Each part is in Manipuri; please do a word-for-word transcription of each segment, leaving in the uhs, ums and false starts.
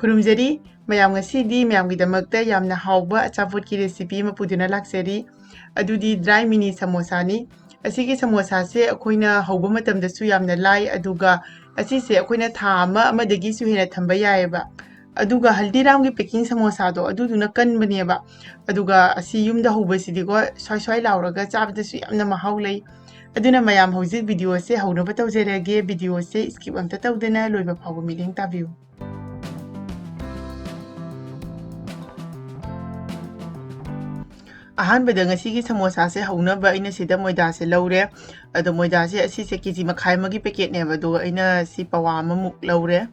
ꯈꯨꯔꯨꯝꯖꯔꯤ ꯃꯌꯥꯝ, ꯉꯁꯤꯗꯤ ꯃꯌꯥꯝꯒꯤꯗꯃꯛꯇ ꯌꯥꯝꯅ ꯍꯥꯎꯕ ꯑꯆꯥꯄꯣꯠꯀꯤ recipe ꯑꯃ ꯄꯨꯗꯨꯅ ꯂꯥꯛꯆꯔꯤ꯫ ꯑꯗꯨꯗꯤ dry mini ꯁꯃꯣꯁꯥꯅꯤ꯫ ꯑꯁꯤꯒꯤ ꯁꯃꯣꯁꯥꯁꯦ ꯑꯩꯈꯣꯏꯅ ꯍꯧꯕ ꯃꯇꯝꯗꯁꯨ ꯌꯥꯝꯅ ꯂꯥꯏ, ꯑꯗꯨꯒ ꯑꯁꯤꯁꯦ ꯑꯩꯈꯣꯏꯅ ꯊꯥ ꯑꯃ ꯑꯃꯗꯒꯤꯁꯨ ꯍꯦꯟꯅ ꯊꯝꯕ ꯌꯥꯏꯑꯕ꯫ ꯑꯗꯨꯒ ꯍꯜꯗꯤꯔꯥꯝꯒꯤ packing ꯁꯃꯣꯁꯥꯗꯣ ꯑꯗꯨꯗꯨꯅ ꯀꯟꯕꯅꯦꯕ꯫ ꯑꯗꯨꯒ ꯑꯁꯤ ꯌꯨꯝꯗ ꯍꯧꯕꯁꯤꯗꯤꯀꯣ ꯁ꯭ꯋꯥꯏ ꯁ꯭ꯋꯥꯏ ꯂꯥꯎꯔꯒ ꯆꯥꯕꯗꯁꯨ ꯌꯥꯝꯅ ꯃꯍꯥꯎ ꯂꯩ꯫ ꯑꯗꯨꯅ ꯃꯌꯥꯝ ꯍꯧꯖꯤꯛ video ꯁꯦ ꯍꯧꯅꯕ ꯇꯧꯖꯔꯒꯦ꯫ Video ꯁꯦ skip ꯑꯝꯇ ꯇꯧꯗꯅ ꯂꯣꯏꯕ ꯐꯥꯎꯕ ꯃꯤꯠꯌꯦꯡ ꯇꯥꯕꯤꯌꯨ꯫ ꯑꯍꯥꯟꯕꯗ ꯉꯁꯤꯒꯤ ꯁꯃꯣꯁꯥꯁꯦ ꯍꯧꯅꯕ ꯑꯩꯅ ꯁꯤꯗ ꯃꯣꯏꯗꯥꯁꯦ ꯂꯧꯔꯦ꯫ ꯑꯗꯣ ꯃꯣꯏꯗꯥꯁꯦ ꯑꯁꯤꯁꯦ ꯀꯦ ꯖꯤ ꯃꯈꯥꯏ ꯑꯃꯒꯤ packet ꯅꯦꯕ, ꯑꯗꯨꯒ ꯑꯩꯅ ꯁꯤ ꯄꯋꯥ ꯑꯃꯃꯨꯛ ꯂꯧꯔꯦ꯫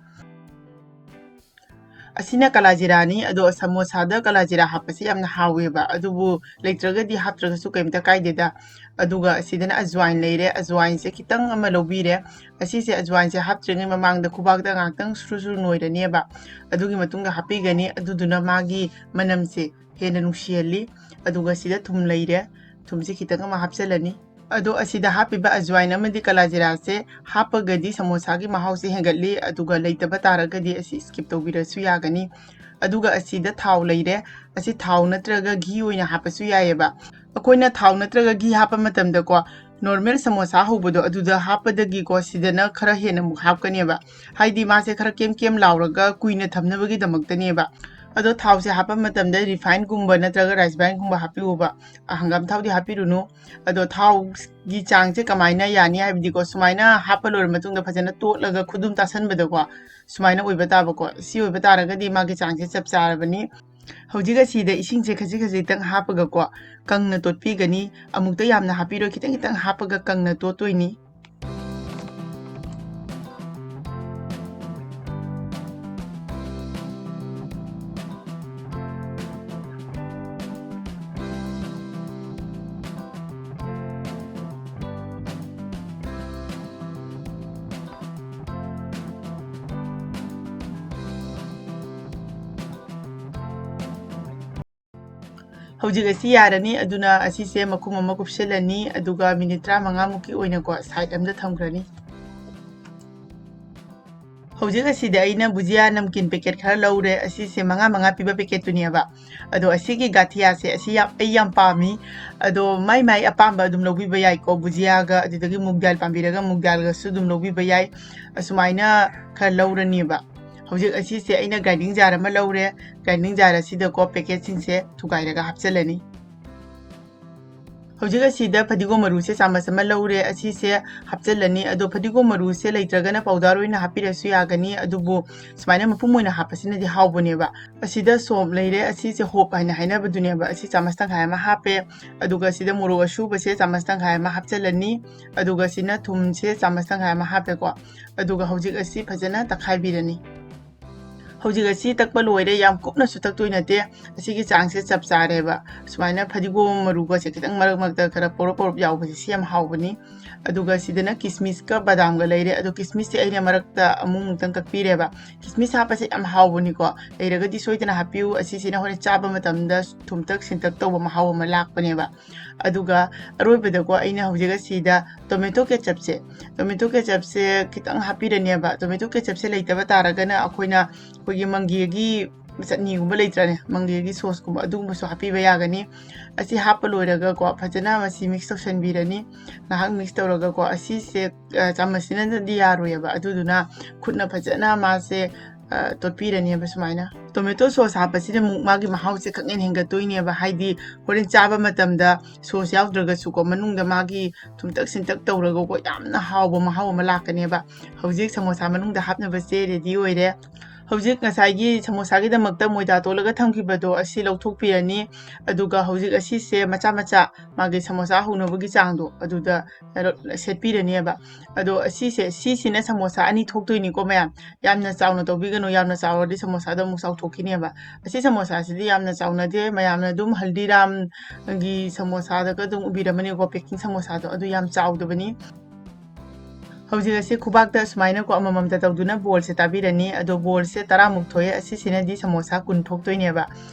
ꯑꯁꯤꯅ ꯀꯂꯥꯖꯤꯔꯥꯅꯤ꯫ ꯑꯗꯣ ꯁꯃꯣꯁꯥꯗ ꯀꯂꯥꯖꯤꯔꯥ ꯍꯥꯞꯄꯁꯦ ꯌꯥꯝꯅ ꯍꯥꯎꯋꯦꯕ, ꯑꯗꯨꯕꯨ ꯂꯩꯇ꯭ꯔꯒꯗꯤ ꯍꯥꯞꯇ꯭ꯔꯒꯁꯨ ꯀꯩꯝꯇ ꯀꯥꯏꯗꯦꯗ꯫ ꯑꯗꯨꯒ ꯑꯁꯤꯗꯅ ꯑꯖꯋꯥꯏꯟ ꯂꯩꯔꯦ, ꯑꯖꯋꯥꯏꯟꯁꯦ ꯈꯤꯇꯪ ꯑꯃ ꯂꯧꯕꯤꯔꯦ꯫ ꯑꯁꯤꯁꯦ ꯑꯖꯋꯥꯏꯟꯁꯦ ꯍꯥꯞꯇ꯭ꯔꯤꯉꯩ ꯃꯃꯥꯡꯗ ꯈꯨꯕꯥꯛꯇ ꯉꯥꯏꯍꯥꯛꯇꯪ ꯁꯨꯔꯨ ꯁꯨꯔꯨ ꯅꯣꯏꯔꯅꯦꯕ꯫ ꯑꯗꯨꯒꯤ ꯃꯇꯨꯡꯗ ꯍꯥꯞꯄꯤꯒꯅꯤ꯫ ꯑꯗꯨꯗꯨꯅ ꯃꯥꯒꯤ ꯃꯅꯝꯁꯦ ꯍꯦꯟꯅ ꯅꯨꯡꯁꯤꯍꯜꯂꯤ꯫ ꯑꯗꯨꯒ ꯁꯤꯗ ꯊꯨꯝ ꯂꯩꯔꯦ, ꯊꯨꯝꯁꯦ ꯈꯤꯇꯪ ꯑꯃ ꯍꯥꯞꯆꯤꯜꯂꯅꯤ꯫ ꯑꯗꯣ ꯑꯁꯤꯗ ꯍꯥꯞꯄꯤꯕ ꯑꯖꯋꯥꯏꯟ ꯑꯃꯗꯤ ꯀꯂꯥꯖꯤꯔꯥꯁꯦ ꯍꯥꯞꯄꯒꯗꯤ ꯁꯃꯣꯁꯥꯒꯤ ꯃꯍꯥꯎꯁꯦ ꯍꯦꯟꯒꯠꯂꯤ, ꯑꯗꯨꯒ ꯂꯩꯇꯕ ꯇꯥꯔꯒꯗꯤ ꯑꯁꯤ skip ꯇꯧꯕꯤꯔꯁꯨ ꯌꯥꯒꯅꯤ꯫ ꯑꯗꯨꯒ ꯑꯁꯤꯗ ꯊꯥꯎ ꯂꯩꯔꯦ꯫ ꯑꯁꯤ ꯊꯥꯎ ꯅꯠꯇ꯭ꯔꯒ ꯘꯤ ꯑꯣꯏꯅ ꯍꯥꯞꯄꯁꯨ ꯌꯥꯏꯑꯕ꯫ ꯑꯩꯈꯣꯏꯅ ꯊꯥꯎ ꯅꯠꯇ꯭ꯔꯒ ꯘꯤ ꯍꯥꯞꯄ ꯃꯇꯝꯗꯀꯣ, normal ꯁꯃꯣꯁꯥ ꯍꯧꯕꯗꯣ ꯑꯗꯨꯗ ꯍꯥꯞꯄꯗꯒꯤꯀꯣ ꯁꯤꯗꯅ ꯈꯔ ꯍꯦꯟꯅ ꯑꯃꯨꯛ ꯍꯥꯞꯀꯅꯦꯕ꯫ ꯍꯥꯏꯗꯤ ꯃꯥꯁꯦ ꯈꯔ ꯀꯦꯝ ꯀꯦꯝ ꯂꯥꯎꯔꯒ ꯀꯨꯏꯅ ꯊꯝꯅꯕꯒꯤꯗꯃꯛꯇꯅꯦꯕ꯫ ꯑꯗꯣ ꯊꯥꯎꯁꯦ ꯍꯥꯞꯄ ꯃꯇꯝꯗ refined ꯒꯨꯝꯕ ꯅꯠꯇ꯭ꯔꯒ rice bran ꯒꯨꯝꯕ ꯍꯥꯞꯄꯤꯌꯣꯕ꯫ ꯑ, ꯍꯪꯒꯥꯝ ꯊꯥꯎꯗꯤ ꯍꯥꯞꯄꯤꯔꯨꯅꯨ꯫ ꯑꯗꯣ ꯊꯥꯎꯒꯤ ꯆꯥꯡꯁꯦ ꯀꯃꯥꯏꯅ ꯌꯥꯅꯤ ꯍꯥꯏꯕꯗꯤꯀꯣ, ꯁꯨꯃꯥꯏꯅ ꯍꯥꯞꯄ ꯂꯣꯏꯔ ꯃꯇꯨꯡꯗ ꯐꯖꯅ ꯇꯣꯠꯂꯒ ꯈꯨꯗꯨꯝ ꯇꯥꯁꯟꯕꯗꯀꯣ, ꯁꯨꯃꯥꯏꯅ ꯑꯣꯏꯕ ꯇꯥꯕꯀꯣ꯫ ꯁꯤ ꯑꯣꯏꯕ ꯇꯥꯔꯒꯗꯤ ꯃꯥꯒꯤ ꯆꯥꯡꯁꯦ ꯆꯞ ꯆꯥꯔꯕꯅꯤ꯫ ꯍꯧꯖꯤꯛ ꯑꯁꯤꯗ ꯏꯁꯤꯡꯁꯦ ꯈꯖꯤꯛ ꯈꯖꯤꯛꯇꯪ ꯍꯥꯞꯄꯒꯀꯣ, ꯀꯪꯅ ꯇꯣꯠꯄꯤꯒꯅꯤ꯫ ꯑꯃꯨꯛꯇ ꯌꯥꯝꯅ ꯍꯥꯞꯄꯤꯔꯣꯏ, ꯈꯤꯇꯪ ꯈꯤꯇꯪ ꯍꯥꯞꯄꯒ ꯀꯪꯅ ꯇꯣꯠꯇꯣꯏꯅꯤ꯫ ꯍꯧꯖꯤꯛ ꯑꯁꯤ ꯌꯥꯔꯅꯤ꯫ ꯑꯗꯨꯅ ꯑꯁꯤꯁꯦ ꯃꯈꯨꯝ ꯑꯃ ꯀꯨꯞꯁꯤꯜꯂꯅꯤ, ꯑꯗꯨꯒ minute ꯇꯔꯥꯃꯉꯥ ꯃꯨꯛꯀꯤ ꯑꯣꯏꯅꯀꯣ side ꯑꯝꯗ ꯊꯝꯈ꯭ꯔꯅꯤ꯫ ꯍꯧꯖꯤꯛ ꯑꯁꯤꯗ ꯑꯩꯅ ꯕꯨꯖꯤꯌꯥ ꯅꯝꯀꯤꯟ ꯄꯦꯀꯦꯠ ꯈꯔ ꯂꯧꯔꯦ꯫ ꯑꯁꯤꯁꯦ ꯃꯉꯥ ꯃꯉꯥ ꯄꯤꯕ ꯄꯦꯀꯦꯠꯇꯨꯅꯦꯕ꯫ ꯑꯗꯣ ꯑꯁꯤꯒꯤ ꯒꯥꯊꯤꯌꯥꯁꯦ ꯑꯁꯤ ꯌꯥꯝ, ꯑꯩ ꯌꯥꯝ ꯄꯥꯝꯃꯤ꯫ ꯑꯗꯣ ꯃꯥꯏ ꯃꯥꯏ ꯑꯄꯥꯝꯕ ꯑꯗꯨꯝ ꯂꯧꯕꯤꯕ ꯌꯥꯏꯀꯣ꯫ ꯕꯨꯖꯤꯌꯥꯒ ꯑꯗꯨꯗꯒꯤ ꯃꯨꯛ ꯗꯥꯜ ꯄꯥꯝꯕꯤꯔꯒ ꯃꯨꯛ ꯗꯥꯜꯒꯁꯨ ꯑꯗꯨꯝ ꯂꯧꯕꯤꯕ ꯌꯥꯏ꯫ ꯑꯁꯨꯃꯥꯏꯅ ꯈꯔ ꯂꯧꯔꯅꯦꯕ꯫ ꯍꯧꯖꯤꯛ ꯑꯁꯤꯁꯦ ꯑꯩꯅ ꯒ꯭ꯔꯥꯏꯟꯗꯤꯡ ꯖꯥꯔ ꯑꯃ ꯂꯧꯔꯦ꯫ ꯒ꯭ꯔꯥꯏꯟꯗꯤꯡ ꯖꯥꯔ ꯑꯁꯤꯗꯀꯣ ꯄꯦꯀꯦꯠꯁꯤꯡꯁꯦ ꯊꯨꯒꯥꯏꯔꯒ ꯍꯥꯞꯆꯤꯜꯂꯅꯤ꯫ ꯍꯧꯖꯤꯛ ꯑꯁꯤꯗ ꯐꯗꯤꯒꯣꯝ ꯃꯔꯨꯁꯦ ꯆꯥꯃꯁ ꯑꯃ ꯂꯧꯔꯦ, ꯑꯁꯤꯁꯦ ꯍꯥꯞꯆꯤꯜꯂꯅꯤ꯫ ꯑꯗꯣ ꯐꯗꯤꯒꯣꯝ ꯃꯔꯨꯁꯦ ꯂꯩꯇ꯭ꯔꯒꯅ ꯄꯥꯎꯗꯔ ꯑꯣꯏꯅ ꯍꯥꯞꯄꯤꯔꯁꯨ ꯌꯥꯒꯅꯤ, ꯑꯗꯨꯕꯨ ꯁꯨꯃꯥꯏꯅ ꯃꯄꯨꯝ ꯑꯣꯏꯅ ꯍꯥꯞꯄꯁꯤꯅꯗꯤ ꯍꯥꯎꯕꯅꯦꯕ꯫ ꯑꯁꯤꯗ ꯁꯣꯝ ꯂꯩꯔꯦ, ꯑꯁꯤꯁꯦ ꯍꯣꯞ ꯍꯥꯏꯅ ꯍꯥꯏꯅꯕꯗꯨꯅꯦꯕ꯫ ꯑꯁꯤ ꯆꯥꯃꯁ ꯇꯪꯈꯥꯏ ꯑꯃ ꯍꯥꯞꯄꯦ, ꯑꯗꯨꯒ ꯑꯁꯤꯗ ꯃꯣꯔꯣꯛ ꯑꯁꯨꯕꯁꯦ ꯆꯥꯃꯁ ꯇꯪꯈꯥꯏ ꯑꯃ ꯍꯥꯞꯆꯤꯜꯂꯅꯤ, ꯑꯗꯨꯒ ꯁꯤꯅ ꯊꯨꯝꯁꯦ ꯆꯥꯃꯁ ꯇꯪꯈꯥꯏ ꯑꯃ ꯍꯥꯞꯄꯦꯀꯣ꯫ ꯑꯗꯨꯒ ꯍꯧꯖꯤꯛ ꯑꯁꯤ ꯐꯖꯅ ꯇꯛꯈꯥꯏꯕꯤꯔꯅꯤ꯫ ꯍꯧꯖꯤꯛ ꯑꯁꯤ ꯇꯛꯄ ꯂꯣꯏꯔꯦ, ꯌꯥꯝ ꯀꯨꯞꯅꯁꯨ ꯇꯛꯇꯣꯏ ꯅꯠꯇꯦ꯫ ꯑꯁꯤꯒꯤ ꯆꯥꯡꯁꯦ ꯆꯞ ꯆꯥꯔꯦꯕ꯫ ꯁꯨꯃꯥꯏꯅ ꯐꯗꯤꯒꯣꯝ ꯃꯔꯨꯒꯁꯦ ꯈꯤꯇꯪ ꯃꯔꯛ ꯃꯔꯛꯇ ꯈꯔ ꯄꯧꯔꯞ ꯄꯧꯔꯞ ꯌꯥꯎꯕꯁꯦ ꯁꯤ ꯌꯥꯝ ꯍꯥꯎꯕꯅꯤ꯫ ꯑꯗꯨꯒ ꯁꯤꯗꯅ ꯀꯤꯁꯃꯤꯁꯀ ꯕꯗꯥꯝꯒ ꯂꯩꯔꯦ, ꯑꯗꯣ ꯀꯤꯁꯃꯤꯁꯁꯦ ꯑꯩꯅ ꯃꯔꯛꯇ ꯑꯃꯨꯛ ꯑꯃꯨꯛꯇꯪ ꯀꯛꯄꯤꯔꯦꯕ꯫ ꯀꯤꯁꯃꯤꯁ ꯍꯥꯞꯄꯁꯦ ꯌꯥꯝ ꯍꯥꯎꯕꯅꯤꯀꯣ, ꯂꯩꯔꯒꯗꯤ ꯁꯣꯏꯗꯅ ꯍꯥꯞꯄꯤꯌꯨ꯫ ꯑꯁꯤꯁꯤꯅ ꯍꯣꯔꯦꯟ ꯆꯥꯕ ꯃꯇꯝꯗ ꯊꯨꯝꯇꯛ ꯁꯤꯟꯇꯛ ꯇꯧꯕ ꯃꯍꯥꯎ ꯑꯃ ꯂꯥꯛꯄꯅꯦꯕ꯫ ꯑꯗꯨꯒ ꯑꯔꯣꯏꯕꯗꯀꯣ ꯑꯩꯅ ꯍꯧꯖꯤꯛ ꯑꯁꯤꯗ ꯇꯣꯃꯦꯇꯣ ꯀꯦꯆꯞꯁꯦ, ꯇꯣꯃꯦꯇꯣ ꯀꯦꯆꯞꯁꯦ ꯈꯤꯇꯪ ꯍꯥꯞꯄꯤꯔꯅꯦꯕ꯫ ꯇꯣꯃꯦꯇꯣ ꯀꯦꯆꯞꯁꯦ ꯂꯩꯇꯕ ꯇꯥꯔꯒꯅ ꯑꯩꯈꯣꯏꯅ ꯑꯩꯈꯣꯏꯒꯤ ꯃꯪꯒꯦꯒꯤ ꯆꯠꯅꯤꯒꯨꯝꯕ ꯂꯩꯇ꯭ꯔꯥꯅꯦ, ꯃꯪꯒꯦꯒꯤ ꯁꯣꯁꯀꯨꯝꯕ, ꯑꯗꯨꯒꯨꯝꯕꯁꯨ ꯍꯥꯞꯄꯤꯕ ꯌꯥꯒꯅꯤ꯫ ꯑꯁꯤ ꯍꯥꯞꯄ ꯂꯣꯏꯔꯒꯀꯣ ꯐꯖꯅ ꯃꯁꯤ ꯃꯤꯛꯁ ꯇꯧꯁꯟꯕꯤꯔꯅꯤ꯫ ꯉꯥꯏꯍꯥꯛ ꯃꯤꯛꯁ ꯇꯧꯔꯒꯀꯣ ꯑꯁꯤꯁꯦ, ꯑ, ꯆꯥꯃꯁꯁꯤꯅꯗꯤ ꯌꯥꯔꯣꯏꯑꯕ, ꯑꯗꯨꯗꯨꯅ ꯈꯨꯠꯅ ꯐꯖꯅ ꯃꯥꯁꯦ, ꯑ, ꯇꯣꯠꯄꯤꯔꯅꯦꯕ ꯁꯨꯃꯥꯏꯅ꯫ ꯇꯣꯃꯦꯇꯣ ꯁꯣꯁ ꯍꯥꯞꯄꯁꯤꯅ ꯑꯃꯨꯛ ꯃꯥꯒꯤ ꯃꯍꯥꯎꯁꯦ ꯈꯪꯍꯦꯟ ꯍꯦꯟꯒꯠꯇꯣꯏꯅꯦꯕ, ꯍꯥꯏꯗꯤ ꯍꯣꯔꯦꯟ ꯆꯥꯕ ꯃꯇꯝꯗ ꯁꯣꯁ ꯌꯥꯎꯗ꯭ꯔꯒꯁꯨꯀꯣ ꯃꯅꯨꯡꯗ ꯃꯥꯒꯤ ꯊꯨꯝꯇꯛ ꯁꯤꯟꯇꯛ ꯇꯧꯔꯒꯀꯣ ꯌꯥꯝꯅ ꯍꯥꯎꯕ ꯃꯍꯥꯎ ꯑꯃ ꯂꯥꯛꯀꯅꯦꯕ꯫ ꯍꯧꯖꯤꯛ ꯁꯃꯣꯁꯥ ꯃꯅꯨꯡꯗ ꯍꯥꯞꯅꯕꯁꯦ ꯔꯦꯗꯤ ꯑꯣꯏꯔꯦ꯫ ꯍꯧꯖꯤꯛ ꯉꯁꯥꯏꯒꯤ ꯁꯃꯣꯁꯥꯒꯤꯗꯃꯛꯇ ꯃꯣꯏꯗꯥ ꯇꯣꯠꯂꯒ ꯊꯝꯈꯤꯕꯗꯣ ꯑꯁꯤ ꯂꯧꯊꯣꯛꯄꯤꯔꯅꯤ꯫ ꯑꯗꯨꯒ ꯍꯧꯖꯤꯛ ꯑꯁꯤꯁꯦ ꯃꯆꯥ ꯃꯆꯥ ꯃꯥꯒꯤ ꯁꯃꯣꯁꯥ ꯍꯧꯅꯕꯒꯤ ꯆꯥꯡꯗꯣ ꯑꯗꯨꯗ ꯁꯦꯠꯄꯤꯔꯅꯦꯕ꯫ ꯑꯗꯣ ꯑꯁꯤꯁꯦ, ꯁꯤꯁꯤꯅ ꯁꯃꯣꯁꯥ ꯑꯅꯤ ꯊꯣꯛꯇꯣꯏꯅꯤꯀꯣ ꯃꯌꯥꯝ꯫ ꯌꯥꯝꯅ ꯆꯥꯎꯅ ꯇꯧꯕꯤꯒꯅꯨ, ꯌꯥꯝꯅ ꯆꯥꯎꯔꯗꯤ ꯁꯃꯣꯁꯥꯗꯣ ꯑꯃꯨꯛ ꯆꯥꯎꯊꯣꯛꯈꯤꯅꯦꯕ꯫ ꯑꯁꯤ ꯁꯃꯣꯁꯥꯁꯤꯗꯤ ꯌꯥꯝꯅ ꯆꯥꯎꯅꯗꯦ, ꯃꯌꯥꯝꯅ ꯑꯗꯨꯝ ꯍꯜꯗꯤꯔꯥꯝꯒꯤ ꯁꯃꯣꯁꯥꯗꯒ ꯑꯗꯨꯝ ꯎꯕꯤꯔꯝꯃꯅꯤꯀꯣ, ꯄꯦꯛꯀꯤꯡ ꯁꯃꯣꯁꯥꯗꯣ, ꯑꯗꯨ ꯌꯥꯝ ꯆꯥꯎꯗꯕꯅꯤ꯫ ꯍꯧꯖꯤꯛ ꯑꯁꯤ ꯈꯨꯕꯥꯛꯇ ꯁꯨꯃꯥꯏꯅꯀꯣ ꯑꯃꯃꯝꯇ ꯇꯧꯗꯨꯅ ꯕꯣꯜꯁꯦ ꯇꯥꯕꯤꯔꯅꯤ꯫ ꯑꯗꯣ ꯕꯣꯜꯁꯦ ꯇꯔꯥꯃꯨꯛ ꯊꯣꯛꯑꯦ꯫ ꯑꯁꯤꯁꯤꯅꯗꯤ ꯁꯃꯣꯁꯥ ꯀꯨꯟ ꯊꯣꯛꯇꯣꯏꯅꯦꯕ꯫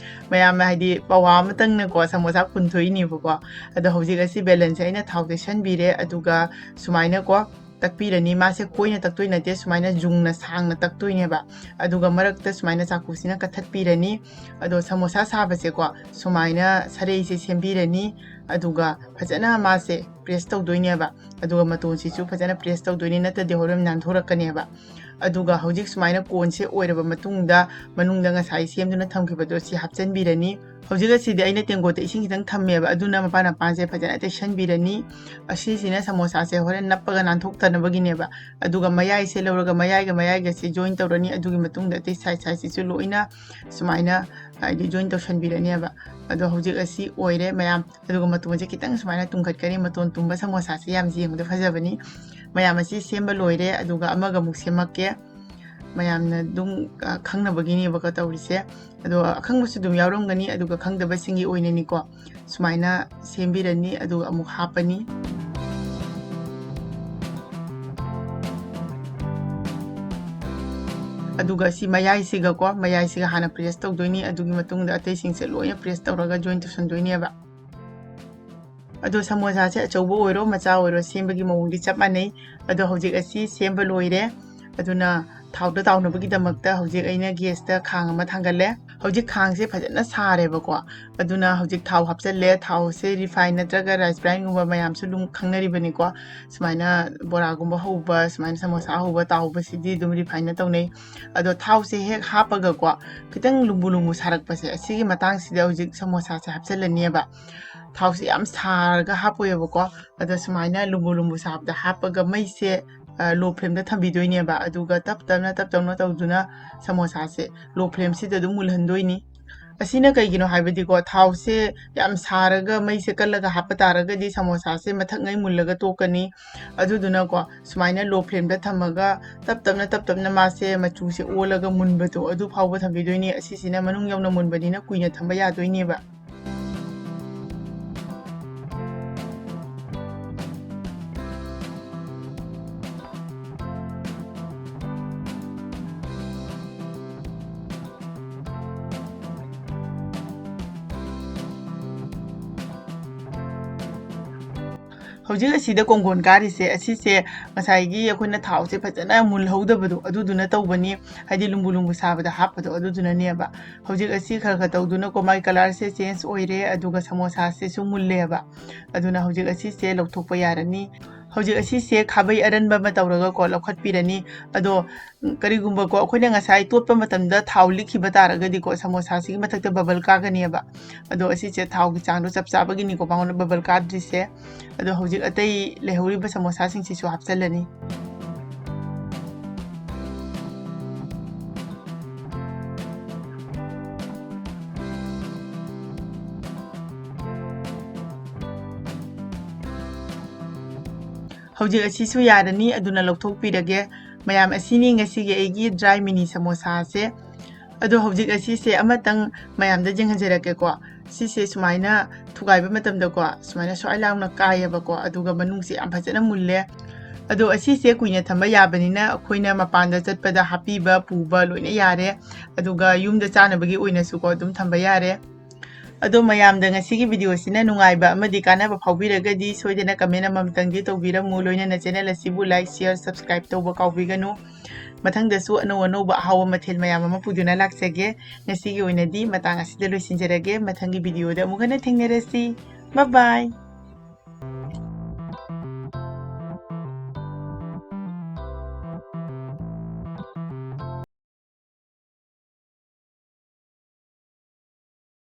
ꯃꯌꯥꯝ ꯍꯥꯏꯗꯤ ꯄꯋꯥ ꯑꯃꯇꯪꯅꯀꯣ ꯁꯃꯣꯁꯥ ꯀꯨꯟ ꯊꯣꯛꯏꯅꯦꯕꯀꯣ꯫ ꯑꯗꯣ ꯍꯧꯖꯤꯛ ꯑꯁꯤ ꯕꯦꯂꯟꯁꯦ ꯑꯩꯅ ꯊꯥꯎ ꯇꯩꯁꯟꯕꯤꯔꯦ꯫ ꯑꯗꯨꯒ ꯁꯨꯃꯥꯏꯅꯀꯣ ꯇꯛꯄꯤꯔꯅꯤ꯫ ꯃꯥꯁꯦ ꯀꯣꯏꯅ ꯇꯛꯇꯣꯏ ꯅꯠꯇꯦ, ꯁꯨꯃꯥꯏꯅ ꯌꯨꯡꯅ ꯁꯥꯡꯅ ꯇꯛꯇꯣꯏꯅꯦꯕ꯫ ꯑꯗꯨꯒ ꯃꯔꯛꯇ ꯁꯨꯃꯥꯏꯅ ꯆꯥꯀꯨꯁꯤꯅ ꯀꯠꯊꯠꯄꯤꯔꯅꯤ꯫ ꯑꯗꯣ ꯁꯃꯣꯁꯥ ꯁꯥꯕꯁꯦꯀꯣ, ꯁꯨꯃꯥꯏꯅ ꯁꯔꯩꯁꯦ ꯁꯦꯝꯕꯤꯔꯅꯤ꯫ ꯑꯗꯨꯒ ꯐꯖꯅ ꯃꯥꯁꯦ press ꯇꯧꯗꯣꯏꯅꯦꯕ꯫ ꯑꯗꯨꯒ ꯃꯇꯣꯟꯁꯤꯁꯨ ꯐꯖꯅ press ꯇꯧꯗꯣꯏꯅꯤ, ꯅꯠꯇ꯭ꯔꯗꯤ ꯍꯣꯔꯦꯟ ꯅꯥꯟꯊꯣꯔꯛꯀꯅꯦꯕ꯫ ꯑꯗꯨꯒ ꯍꯧꯖꯤꯛ ꯁꯨꯃꯥꯏꯅ ꯀꯣꯟꯁꯦ ꯑꯣꯏꯔꯕ ꯃꯇꯨꯡꯗ, ꯃꯅꯨꯡꯗ ꯉꯁꯥꯏ ꯁꯦꯝꯗꯨꯅ ꯊꯝꯈꯤꯕꯗꯣ ꯁꯤ ꯍꯥꯞꯆꯤꯟꯕꯤꯔꯅꯤ꯫ ꯍꯧꯖꯤꯛ ꯑꯁꯤꯗꯤ ꯑꯩꯅ ꯇꯦꯡꯀꯣꯠꯇ ꯏꯁꯤꯡ ꯈꯤꯇꯪ ꯊꯝꯃꯦꯕ, ꯑꯗꯨꯅ ꯃꯄꯥꯟ ꯃꯄꯥꯟꯁꯦ ꯐꯖꯅ ꯇꯩꯁꯟꯕꯤꯔꯅꯤ꯫ ꯑꯁꯤꯁꯤꯅ ꯁꯃꯣꯁꯥꯁꯦ ꯍꯣꯔꯦꯟ ꯅꯞꯄꯒ ꯅꯥꯟꯊꯣꯛꯇꯅꯕꯒꯤꯅꯦꯕ꯫ ꯑꯗꯨꯒ ꯃꯌꯥꯏꯁꯦ ꯂꯧꯔꯒ ꯃꯌꯥꯏꯒ ꯃꯌꯥꯏꯒꯁꯦ join ꯇꯧꯔꯅꯤ꯫ ꯑꯗꯨꯒꯤ ꯃꯇꯨꯡꯗ ꯑꯇꯩ side sideꯁꯤꯁꯨ ꯂꯣꯏꯅ ꯁꯨꯃꯥꯏꯅ ꯍꯥꯏꯗꯤ join ꯇꯧꯁꯟꯕꯤꯔꯅꯦꯕ꯫ ꯑꯗꯣ ꯍꯧꯖꯤꯛ ꯑꯁꯤ ꯑꯣꯏꯔꯦ ꯃꯌꯥꯝ꯫ ꯑꯗꯨꯒ ꯃꯇꯣꯟꯁꯦ ꯈꯤꯇꯪ ꯁꯨꯃꯥꯏꯅ ꯇꯨꯝꯈꯠꯀꯅꯤ꯫ ꯃꯇꯣꯟ ꯇꯨꯝꯕ ꯁꯃꯣꯁꯥꯁꯦ ꯌꯥꯝ ꯌꯦꯡꯕꯗ ꯐꯖꯕꯅꯤ꯫ ꯃꯌꯥꯝ ꯑꯁꯤ ꯁꯦꯝꯕ ꯂꯣꯏꯔꯦ, ꯑꯗꯨꯒ ꯑꯃꯒ ꯑꯃꯨꯛ ꯁꯦꯝꯃꯛꯀꯦ꯫ ꯃꯌꯥꯝꯅ ꯑꯗꯨꯝ, ꯑ, ꯈꯪꯅꯕꯒꯤꯅꯦꯕꯀꯣ ꯇꯧꯔꯤꯁꯦ꯫ ꯑꯗꯣ ꯑꯈꯪꯕꯁꯨ ꯑꯗꯨꯝ ꯌꯥꯎꯔꯝꯒꯅꯤ, ꯑꯗꯨꯒ ꯈꯪꯗꯕꯁꯤꯡꯒꯤ ꯑꯣꯏꯅꯅꯤꯀꯣ꯫ ꯁꯨꯃꯥꯏꯅ ꯁꯦꯝꯕꯤꯔꯅꯤ, ꯑꯗꯨꯒ ꯑꯃꯨꯛ ꯍꯥꯞꯄꯅꯤ꯫ ꯑꯗꯨꯒ ꯁꯤ ꯃꯌꯥꯏꯁꯤꯒꯀꯣ, ꯃꯌꯥꯏꯁꯤꯒ ꯍꯥꯟꯅ press ꯇꯧꯗꯣꯏꯅꯤ꯫ ꯑꯗꯨꯒꯤ ꯃꯇꯨꯡꯗ ꯑꯇꯩꯁꯤꯡꯁꯦ ꯂꯣꯏꯅ press ꯇꯧꯔꯒ join ꯇꯧꯁꯟꯗꯣꯏꯅꯦꯕ꯫ ꯑꯗꯣ ꯁꯃꯣꯁꯥꯁꯦ ꯑꯆꯧꯕ ꯑꯣꯏꯔꯣ ꯃꯆꯥ ꯑꯣꯏꯔꯣ, ꯁꯦꯝꯕꯒꯤ ꯃꯑꯣꯡꯗꯤ ꯆꯞ ꯃꯥꯟꯅꯩ꯫ ꯑꯗꯣ ꯍꯧꯖꯤꯛ ꯑꯁꯤ ꯁꯦꯝꯕ ꯂꯣꯏꯔꯦ꯫ ꯑꯗꯨꯅ ꯊꯥꯎꯗ ꯇꯥꯎꯅꯕꯒꯤꯗꯃꯛꯇ ꯍꯧꯖꯤꯛ ꯑꯩꯅ gasꯇ ꯈꯥꯡ ꯑꯃ ꯊꯥꯡꯒꯠꯂꯦ꯫ ꯍꯧꯖꯤꯛ ꯈꯥꯡꯁꯦ ꯐꯖꯅ ꯁꯥꯔꯦꯕꯀꯣ꯫ ꯑꯗꯨꯅ ꯍꯧꯖꯤꯛ ꯊꯥꯎ ꯍꯥꯞꯆꯜꯂꯦ꯫ ꯊꯥꯎꯁꯦ refine ꯅꯠꯇ꯭ꯔꯒ rice bran ꯒꯨꯝꯕ ꯃꯌꯥꯝꯁꯨ ꯑꯗꯨꯝ ꯈꯪꯅꯔꯤꯕꯅꯤꯀꯣ꯫ ꯁꯨꯃꯥꯏꯅ ꯕꯣꯔꯥꯒꯨꯝꯕ ꯍꯧꯕ, ꯁꯨꯃꯥꯏꯅ ꯁꯃꯣꯁꯥ ꯍꯧꯕ, ꯇꯥꯎꯕꯁꯤꯗꯤ ꯑꯗꯨꯝ refine ꯅ ꯇꯧꯅꯩ꯫ ꯑꯗꯣ ꯊꯥꯎꯁꯦ ꯍꯦꯛ ꯍꯥꯞꯄꯒꯀꯣ, ꯈꯤꯇꯪ ꯂꯨꯝꯕꯨ ꯂꯨꯝꯕꯨ ꯁꯥꯔꯛꯄꯁꯦ, ꯑꯁꯤꯒꯤ ꯃꯇꯥꯡꯁꯤꯗ ꯍꯧꯖꯤꯛ ꯁꯃꯣꯁꯥꯁꯦ ꯍꯥꯞꯆꯜꯂꯅꯦꯕ꯫ ꯊꯥꯎꯁꯦ ꯌꯥꯝ ꯁꯥꯔꯒ ꯍꯥꯞꯄꯣꯏꯕꯀꯣ꯫ ꯑꯗ ꯁꯨꯃꯥꯏꯅ ꯂꯨꯝꯕꯨ ꯂꯨꯝꯕꯨ ꯁꯥꯕꯗ ꯍꯥꯞꯄꯒ ꯃꯩꯁꯦ, ꯑ, low flame ꯗ ꯊꯝꯕꯤꯗꯣꯏꯅꯦꯕ꯫ ꯑꯗꯨꯒ ꯇꯞ ꯇꯞꯅ, ꯇꯞ ꯇꯞꯅ ꯇꯧꯗꯨꯅ ꯁꯃꯣꯁꯥꯁꯦ low flame ꯁꯤꯗ ꯑꯗꯨꯝ ꯃꯨꯜꯍꯟꯗꯣꯏꯅꯤ꯫ ꯑꯁꯤꯅ ꯀꯩꯒꯤꯅꯣ ꯍꯥꯏꯕꯗꯤꯀꯣ, ꯊꯥꯎꯁꯦ ꯌꯥꯝ ꯁꯥꯔꯒ ꯃꯩꯁꯦ ꯀꯜꯂꯒ ꯍꯥꯞꯄ ꯇꯥꯔꯒꯗꯤ ꯁꯃꯣꯁꯥꯁꯦ ꯃꯊꯛꯉꯩ ꯃꯨꯜꯂꯒ ꯇꯣꯛꯀꯅꯤ꯫ ꯑꯗꯨꯗꯨꯅꯀꯣ, ꯁꯨꯃꯥꯏꯅ low flame ꯗ ꯊꯝꯃꯒ ꯇꯞ ꯇꯞꯅ, ꯇꯞ ꯇꯞꯅ ꯃꯥꯁꯦ ꯃꯆꯨꯁꯦ ꯑꯣꯜꯂꯒ ꯃꯨꯟꯕꯗꯣ ꯑꯗꯨ ꯐꯥꯎꯕ ꯊꯝꯕꯤꯗꯣꯏꯅꯤ꯫ ꯑꯁꯤꯁꯤꯅ ꯃꯅꯨꯡ ꯌꯧꯅ ꯃꯨꯟꯕꯅꯤꯅ ꯀꯨꯏꯅ ꯊꯝꯕ ꯌꯥꯗꯣꯏꯅꯦꯕ꯫ ꯍꯧꯖꯤꯛ ꯑꯁꯤꯗ ꯀꯣꯡꯒꯣꯟ ꯀꯥꯔꯤꯁꯦ, ꯑꯁꯤꯁꯦ ꯉꯁꯥꯏꯒꯤ ꯑꯩꯈꯣꯏꯅ ꯊꯥꯎꯁꯦ ꯐꯖꯅ ꯃꯨꯜꯍꯧꯗꯕꯗꯣ, ꯑꯗꯨꯗꯨꯅ ꯇꯧꯕꯅꯤ, ꯍꯥꯏꯗꯤ ꯂꯨꯝꯕꯨ ꯂꯨꯝꯕꯨ ꯁꯥꯕꯗ ꯍꯥꯞꯄꯗꯣ, ꯑꯗꯨꯗꯨꯅꯅꯦꯕ꯫ ꯍꯧꯖꯤꯛ ꯑꯁꯤ ꯈꯔ ꯈꯔ ꯇꯧꯗꯨꯅꯀꯣ, ꯃꯥꯒꯤ colourꯁꯦ change ꯑꯣꯏꯔꯦ, ꯑꯗꯨꯒ ꯁꯃꯣꯁꯥꯁꯤꯁꯨ ꯃꯨꯜꯂꯦꯕ꯫ ꯑꯗꯨꯅ ꯍꯧꯖꯤꯛ ꯑꯁꯤꯁꯦ ꯂꯧꯊꯣꯛꯄ ꯌꯥꯔꯅꯤ꯫ ꯍꯧꯖꯤꯛ ꯑꯁꯤꯁꯦ ꯈꯥꯕꯩ ꯑꯔꯟꯕ ꯑꯃ ꯇꯧꯔꯒꯀꯣ ꯂꯧꯈꯠꯄꯤꯔꯅꯤ꯫ ꯑꯗꯣ ꯀꯔꯤꯒꯨꯝꯕꯀꯣ ꯑꯩꯈꯣꯏꯅ ꯉꯁꯥꯏ ꯇꯣꯠꯄ ꯃꯇꯝꯗ ꯊꯥꯎ ꯂꯤꯛꯈꯤꯕ ꯇꯥꯔꯒꯗꯤꯀꯣ, ꯁꯃꯣꯁꯥꯁꯤꯒꯤ ꯃꯊꯛꯇ bubble ꯀꯥꯒꯅꯦꯕ꯫ ꯑꯗꯣ ꯑꯁꯤꯁꯦ ꯊꯥꯎꯒꯤ ꯆꯥꯡꯗꯣ ꯆꯞ ꯆꯥꯕꯒꯤꯅꯤꯀꯣ ꯃꯉꯣꯟꯗ bubble ꯀꯥꯗ꯭ꯔꯤꯁꯦ꯫ ꯑꯗꯣ ꯍꯧꯖꯤꯛ ꯑꯇꯩ ꯂꯩꯍꯧꯔꯤꯕ ꯁꯃꯣꯁꯥꯁꯤꯡꯁꯤꯁꯨ ꯍꯥꯞꯆꯤꯜꯂꯅꯤ꯫ ꯍꯧꯖꯤꯛ ꯑꯁꯤꯁꯨ ꯌꯥꯔꯅꯤ, ꯑꯗꯨꯅ ꯂꯧꯊꯣꯛꯄꯤꯔꯒꯦ꯫ ꯃꯌꯥꯝ, ꯑꯁꯤꯅꯤ ꯉꯁꯤꯒꯤ ꯑꯩꯒꯤ dry mini ꯁꯃꯣꯁꯥꯁꯦ꯫ ꯑꯗꯣ ꯍꯧꯖꯤꯛ ꯑꯁꯤꯁꯦ ꯑꯃꯇꯪ ꯃꯌꯥꯝꯗ ꯌꯦꯡꯍꯟꯖꯔꯛꯀꯦꯀꯣ꯫ ꯁꯤꯁꯦ ꯁꯨꯃꯥꯏꯅ ꯊꯨꯒꯥꯏꯕ ꯃꯇꯝꯗꯀꯣ, ꯁꯨꯃꯥꯏꯅ ꯁ꯭ꯋꯥꯏ ꯂꯥꯎꯅ ꯀꯥꯏꯌꯦꯕꯀꯣ, ꯑꯗꯨꯒ ꯃꯅꯨꯡꯁꯦ ꯌꯥꯝ ꯐꯖꯅ ꯃꯨꯜꯂꯦ꯫ ꯑꯗꯣ ꯑꯁꯤꯁꯦ ꯀꯨꯏꯅ ꯊꯝꯕ ꯌꯥꯕꯅꯤꯅ ꯑꯩꯈꯣꯏꯅ ꯃꯄꯥꯟꯗ ꯆꯠꯄꯗ ꯍꯥꯞꯄꯤꯕ ꯄꯨꯕ ꯂꯣꯏꯅ ꯌꯥꯔꯦ, ꯑꯗꯨꯒ ꯌꯨꯝꯗ ꯆꯥꯅꯕꯒꯤ ꯑꯣꯏꯅꯁꯨꯀꯣ ꯑꯗꯨꯝ ꯊꯝꯕ ꯌꯥꯔꯦ꯫ ꯑꯗꯣ ꯃꯌꯥꯝꯗ ꯉꯁꯤꯒꯤ videoꯁꯤꯅ ꯅꯨꯡꯉꯥꯏꯕ ꯑꯃꯗꯤ ꯀꯥꯟꯅꯕ ꯐꯥꯎꯕꯤꯔꯒꯗꯤ ꯁꯣꯏꯗꯅ comment ꯑꯃꯃꯝꯇꯪꯗꯤ ꯇꯧꯕꯤꯔꯝꯃꯨ, ꯂꯣꯏꯅꯅ channel ꯑꯁꯤꯕꯨ like, share, subscribe ꯇꯧꯕ ꯀꯥꯎꯕꯤꯒꯅꯨ꯫ ꯃꯊꯪꯗꯁꯨ ꯑꯅꯧ ꯑꯅꯧꯕ ꯑꯍꯥꯎꯕ ꯃꯊꯦꯜ ꯃꯌꯥꯝ ꯑꯃ ꯄꯨꯗꯨꯅ ꯂꯥꯛꯆꯒꯦ꯫ ꯉꯁꯤꯒꯤ ꯑꯣꯏꯅꯗꯤ ꯃꯇꯥꯡ ꯑꯁꯤꯗ ꯂꯣꯏꯁꯤꯟꯖꯔꯒꯦ꯫ ꯃꯊꯪꯒꯤ videoꯗ ꯑꯃꯨꯛ ꯍꯟꯅ ꯊꯦꯡꯅꯔꯁꯤ꯫ Bye bye꯫